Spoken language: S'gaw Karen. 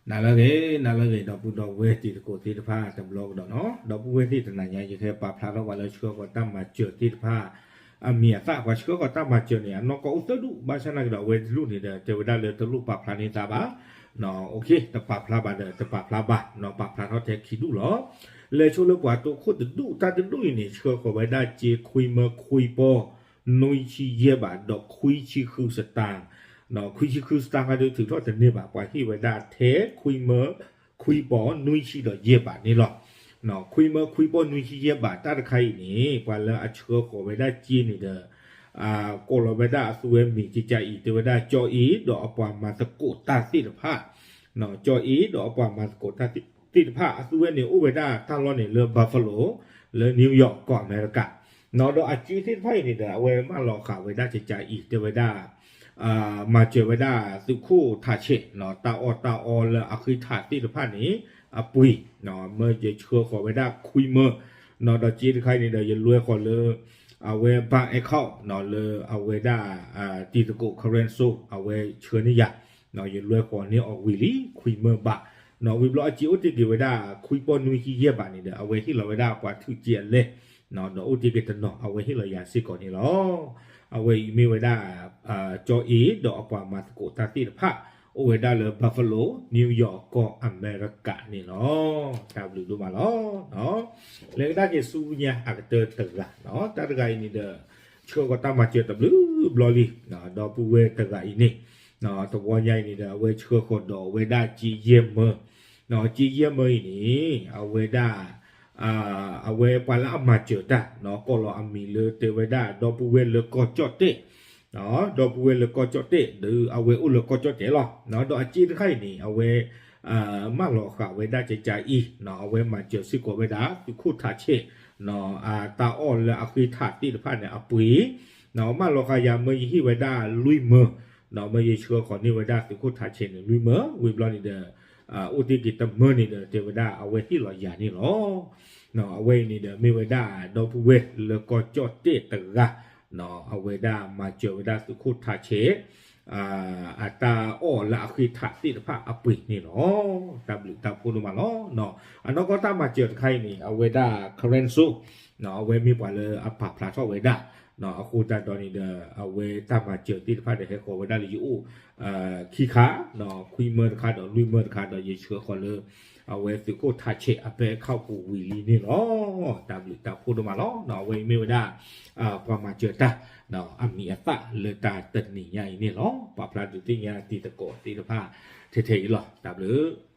နၤလၢအဂ့ၤ နၤလၢအဂ့ၤ ဒီပုၢ်ဒီဝဲၢ်တံၤသကိးသ့ၣ်တဖၣ်တဘျီကဒီးနီၤ, ဒီပုၢ်ဝဲၢ်သ့ၣ်တနၤညါ ယကဟဲပာ်ဖျါထီၣ်ပှၤလၢဆှၢဃီၤတၢ်မၤစၢၤသ့ၣ်တဖၣ် အမံၤအသၣ် ပှၤဆှၢဃီၤတၢ်မၤစၢၤန့ၣ် အနီၢ်ကီၢ်အိၣ်သၢဒူၣ် ဘၣ်ဆၣ်သနာ်က့ဒီး အဝဲတဒူၣ်န့ၣ်ဒီး တဲဝဲဒၣ်လၢတလိၣ်ပာ်ဖျါန့ၢ်သးဘၣ် တပာ်ဖျါဘၣ်ဒီး တပာ်ဖျါဘၣ် ပာ်ဖျါထီၣ်ထဲခံဒူၣ်လီၤ. လဲၤဆိလၢပှၤတိခိၣ်တဒူၣ် တၢ်တဒူၣ်အံၤန့ၣ် ဆှၢဃီၤဝဲဒၣ်စ့ခွံမၢခွံပီၢ် နွံဆံယဲၢ်ဘး ဒီးခွံဆံဃုစတၢ် ခွံဆံဃုစတၢ်ခါဒုးထုးထီၣ်တန့ၢ်ဘၣ် ပှၤဟ့ၣ်ဝဲဒၣ်ထဲခွံမၢခွံပီၢ်နွံဆံဒီးယဲၢ်ဘးန့ၣ်လီၤ. ခွံမၢခွံပီၢ်နွံဆံယဲၢ်ဘး တၢ်တခါအံၤန့ၣ် ပှၤလၢအဆှၢဃီၤဝဲဒၣ်စ့န့ၣ်ဒီး ကိးလီၤဝဲဒၣ်အသုဝဲမံၤကကါအံၤ တဲဝဲဒၣ် ကၠီအ့ ဒီးအပှၤမၤသကိးတၢ်သ့ၣ်တဖၣ် ကၠီအ့ ဒီးအပှၤမၤသကိးတၢ်သ့ၣ်တဖၣ် အသုဝဲန့ၣ်အိၣ်ဝဲဒၣ်တၢ်လီၢ်န့ၣ်လၢ Buffalo လၢ New York ကီၢ်အမဲရကၤ ဒီးအစ့သ့ၣ်တဖၣ်အံၤန့ၣ်ဒီး အဝဲမၢလီၤဃာ်ဝဲဒၣ်ကကါအံၤ တဲဝဲဒၣ် မၤစၢၤဝဲဒၣ်သုးခိၣ်ထးဆဲး တၢ်အီၣ်တၢ်အီလၢအဃ့ထးသ့ၣ်တဖၣ်န့ၣ် အပှ့ၤ မၢယဆှၢဃီၤဝဲဒၣ်ခွံမၢ ဒီးစ့တခါအံၤန့ၣ်ဒီး ယလွဲဃီၤလၢ အဝဲ bank account လၢအဝဲဒၣ် တံၤသကိး Karen So အဝဲဆှၢန့ၢ်ယၤ ယလွဲဃီၤန့ၢ်အီၤဝံၤလံ ခွံမၢဘး ဝံၤဘျီအစ့အိၣ်တ့ၢ်က့ၤဝဲဒၣ် ခွံပီၢ်နွံဆံယဲၢ်ဘးန့ၣ်ဒီး အဝဲဟ့ၣ်လီၤဝဲဒၣ်ပှၤထုးစ့အလဲၢ် ဒီးအိၣ်တ့ၢ်က့ၤတနီၤ အဝဲဟ့ၣ်လီၤယၤစ့ၢ်ကီးန့ၣ်လီၤ. အဝဲအံၤမ့ၢ်ဝဲဒၣ် ကၠီအ့ ဒီးအပှၤမၤသကိးတၢ်သ့ၣ်တဖၣ် အိၣ်ဝဲဒၣ်လၢ Buffalo New York ကီၢ်အမဲရကၤန့ၣ်လီၤ. တၢ်ဘျုးဒိၣ်မးလီၤ. လဲၤကဒါက့ၤဆူညါအကတၢၢ်တဂၤ တၢ်တဂၤအံၤန့ၣ်ဒီး ဆှၢဃီၤတၢ်မၤစၢၤတဘျုးဘျီလံ ဒီပုၢ်ဝဲၢ်တဂၤအံၤန့ၣ် တဝီညါအံၤန့ၣ်ဒီး အဝဲဆှၢဃီၤဒီးဝဲဒၣ်စ့ယဲၢ်မၢ စ့ယဲၢ်မၢအံၤန့ၣ် အဝဲဒၣ် အဝဲပှၤလၢအမၤစၢၤတၢ် ကိးလီၤအမံၤလၢတဲဝဲဒၣ် ဒီပုၢ်ဝဲၢ်လၢကီၢ်ကၠီၣ်တဲၣ် ဒီပုၢ်ဝဲၢ်လၢကီၢ်ကၠီၣ်တဲၣ် ဒီးအဝဲအိၣ်လၢကီၢ်ကၠီၣ်တဲၣ်လီၤ. ဒီးအစ့တခါအံၤန့ၣ် အဝဲ မၢလီၤဃာ်ဝဲဒၣ်ကကါအံၤ အဝဲမၤစၢၤစ့ၢ်ကီးဝဲဒၣ် သုးခိၣ်ထးဆဲး တၢ်အီၣ်လၢအဃ့ထးသ့ၣ်တဖၣ်န့ၣ်အပှ့ၤ မၢလီၤဃာ်ယၤမၢယဟ့ၣ်ဝဲဒၣ်လွံၢ်မၢ မၢယဆှၢဃီၤန့ၢ်ဝဲဒၣ်သုးခိၣ်ထးဆဲးန့ၣ်လွံၢ်မၢ ဝံၤဘျီန့ၣ်ဒီး အိၣ်တ့ၢ်က့ၤတမၢန့ၣ်ဒီး တဲဝဲဒၣ်အဝဲဟ့ၣ်လီၤယၤန့ၣ်လီၤ. အဝဲအံၤန့ၣ်ဒီးမ့ၢ်ဝဲဒၣ်ဒီပုၢ်ဝဲၢ်လၢကီၢ်ကၠီၣ်တဲၣ်တဂၤ အဝဲဒၣ်မၤစၢၤဝဲဒၣ်သုးခိၣ်ထးဆဲး အတၢ်အီၣ်လၢအဃ့ထးသ့ၣ်တဖၣ်အပှ့ၤန့ၣ်လီၤ. တၢ်ဘျုးတၢ်ဖှိၣ်ဒိၣ်မးလီၤ. အနီၢ်ကီၢ်တၢ်မၤစၢၤတခါအံၤန့ၣ် အဝဲဒၣ် Karen So အဝဲမ့ၢ်ပှၤလၢအပာ်ဖျါထီၣ်ဝဲဒၣ် အဃိသတးဒီးန့ၣ်ဒီး အဝဲတၢ်မၤစၢၤသ့ၣ်တဖၣ်ဒီးဟဲဃီၤဝဲဒၣ်လၢယအိၣ် ခံခါ ခွံမၢတခါဒီးလွံၢ်မၢတခါဒီးယဆှၢဃီၤလၢ အဝဲသုးခိၣ်ထးဆဲးအ bank account ပူၤဝံၤလံန့ၣ်လီၤ. တၢ်ဘျုးတၢ်ဖှိၣ်ဒိၣ်မးလီၤ. အဝဲအံၤမ့ၢ်ဝဲဒၣ် ပှၤမၤစၢၤတၢ် အမံၤအသၣ်လၢတၢ်တနံၤညါအံၤန့ၣ်လီၤ. ပာ်ဖျါဒုးသ့ၣ်ညါတံၤသကိးသ့ၣ်တဖၣ်ထဲထဲအံၤလီၤ. တၢ်ဘျုး